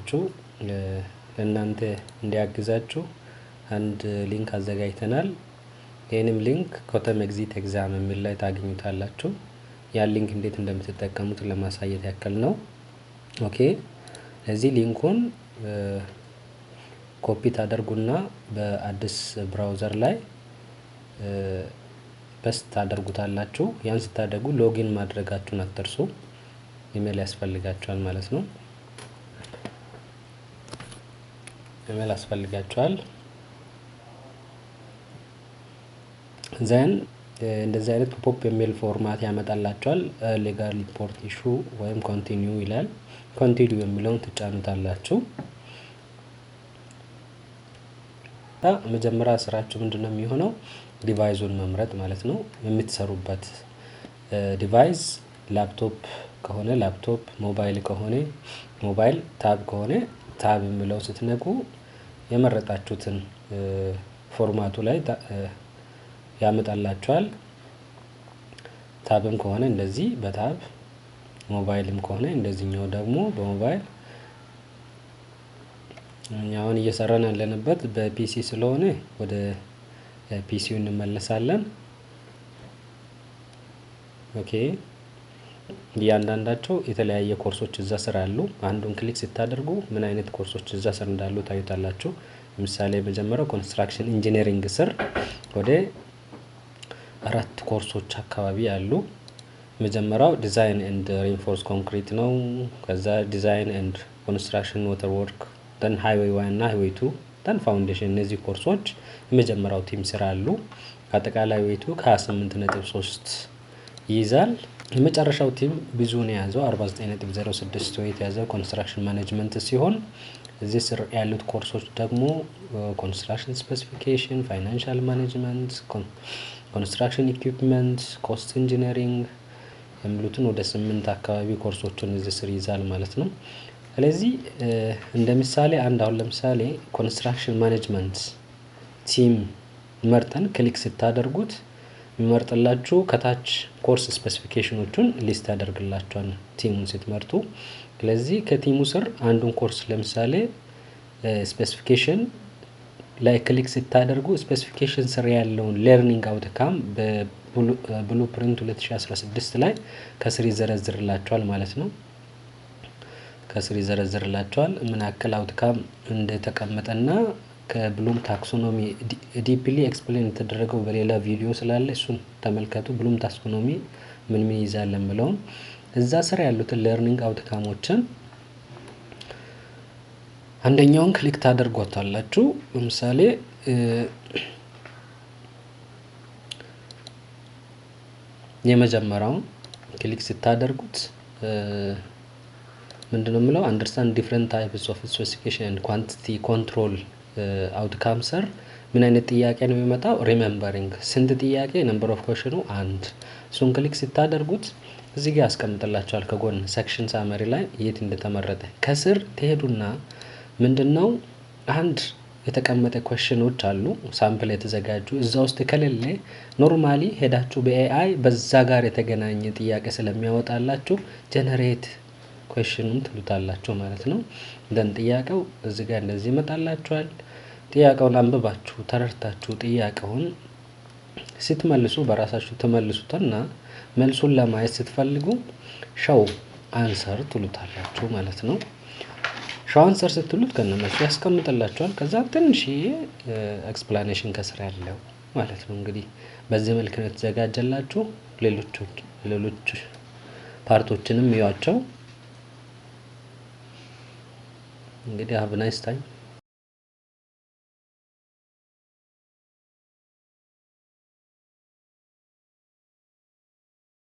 እንዲያግዛችሁ፣ ለእናንተ እንዲያግዛችሁ አንድ link አዘጋጅተናል። ይህንም link COTM exit exam የሚል ላይ ታገኙታላችሁ። ያን link እንዴት እንደምትጠቀሙት ለማሳየት ያክል ነው። Okay፣ እዚህ link ኡን copy ታደርጉና በአዲስ browser ላይ paste ታደርጉታላችሁ። ያን ስታደርጉ login ማድረጋችሁን አትርሱ። ኢሜል ያስፈልጋችኋል ማለት ነው። ኢሜል ያስፈልጋችኋል። Then እንደዚህ አይነት pop የሚል format ያመጣላችኋል። Legal report issue ወይም continue ይላል። Continue የሚለውን ትጫኑታላችሁ። መጀመሪያ ስራችሁ ምንድነው የሚሆነው? Device ኡን መምረጥ ማለት ነው። የምትሰሩበት device ላፕቶፕ ከሆነ ላፕቶፕ፣ ሞባይል ከሆነ ሞባይል፣ tab ከሆነ tab የሚለው ስትነኩ የመረጣችሁትን format ኡ ላይ ያመጣላችኋል። Tab ም ከሆነ እንደዚህ በ tab፣ ሞባይልም ከሆነ እንደዚህኛው ደግሞ በሞባይል። አሁን እየሰራን ያለንበት በ PC ስለሆነ ወደ PC ው እንመለሳለን። Okay፣ እያንዳንዳቸው የተለያየ ኮርሶች እዛ ስር አሉ። አንዱን click ስታደርጉ ምን አይነት ኮርሶች እዛ ስር እንዳሉ ታዩታላችሁ። ለምሳሌ የመጀመሪያው construction engineering ስር ወደ አራት ኮርሶች አካባቢ አሉ። መጀመሪያው design and reinforce concrete ነው። ከዛ design and construction water work፣ then highway 1 እና highway 2፣ then foundation። እነዚህ ኮርሶች የመጀመሪያው theme ስር አሉ። አጠቃላይ weight ኡ ከ28.3 ይይዛል። የመጨረሻው theme ብዙውን የያዘው 49.06 weight የያዘው construction management ሲሆን እዚህ ስር ያሉት ኮርሶች ደግሞ construction specification፣ financial management፣ construction equipment፣ cost engineering የሚሉትን ወደ ስምንት አካባቢ ኮርሶችን እዚህ ስር ይይዛል ማለት ነው። ስለዚህ እንደ ምሳሌ አንድ አሁን ለምሳሌ construction management theme መርጠን click ስታደርጉት የሚመርጥላችሁ ከታች course specification ኦቹን list ያደርግላችኋል theme ኡን ስትመርጡ። ስለዚህ ከ theme ኡ ስር አንዱን ኮርስ ለምሳሌ specification ላይ click ስታደርጉ specification ስር ያለውን learning outcome በ blueprint 2016 ላይ ከስር ይዘረዝርላችኋል ማለት ነው። ከስር ይዘረዝርላችኋል ምን ያክል outcome እንደተቀመጠና ከ Bloom taxonomy deeply explain የተደረገው በሌላ ቪዲዮ ስላለ እሱን ተመልከቱ። Bloom taxonomy ምን ምን ይይዛል የሚለውን እዛ ስር ያሉትን learning outcome ኦችን አንደኛውን click ታደርጓታላችሁ። ለምሳሌ የመጀመሪያውን click ስታደርጉት ምንድነው የሚለው? Understand different types of specification and quantity control outcome ስር ምን አይነት ጥያቄ ነው የሚመጣው? Remembering ስንት ጥያቄ? Number of question ኡ አንድ። እሱን click ስታደርጉት እዚህ ጋር ያስቀምጥላችኋል ከጎን section summary ላይ የት እንደተመረጠ። ከስር ትሄዱና ምንድነው አንድ የተቀመጠ question ኦች አሉ sample የተዘጋጁ። እዛ ውስጥ ከሌለ normally ሄዳችሁ በ AI በዛ ጋር የተገናኘ ጥያቄ ስለሚያወጣላችሁ generate question ኡን ትሉታላችሁ ማለት ነው። Then ጥያቄው እዚህ ጋር እንደዚህ ይመጣላችኋል። ጥያቄውን አንብባችሁ ተረድታችሁ ጥያቄውን ስትመልሱ በራሳችሁ ትመልሱትና መልሱን ለማየት ስትፈልጉ show answer ትሉታላችሁ ማለት ነው። Show answer ስትሉት ከነመልሱ ያስቀምጥላችኋል። ከዛ ትንሽዬ explanation ከስር ያለው ማለት ነው። እንግዲህ በዚህ መልክ ነው የተዘጋጀላችሁ። ሌሎች part ኦችንም እዩዋቸው። እንግዲህ have nice time።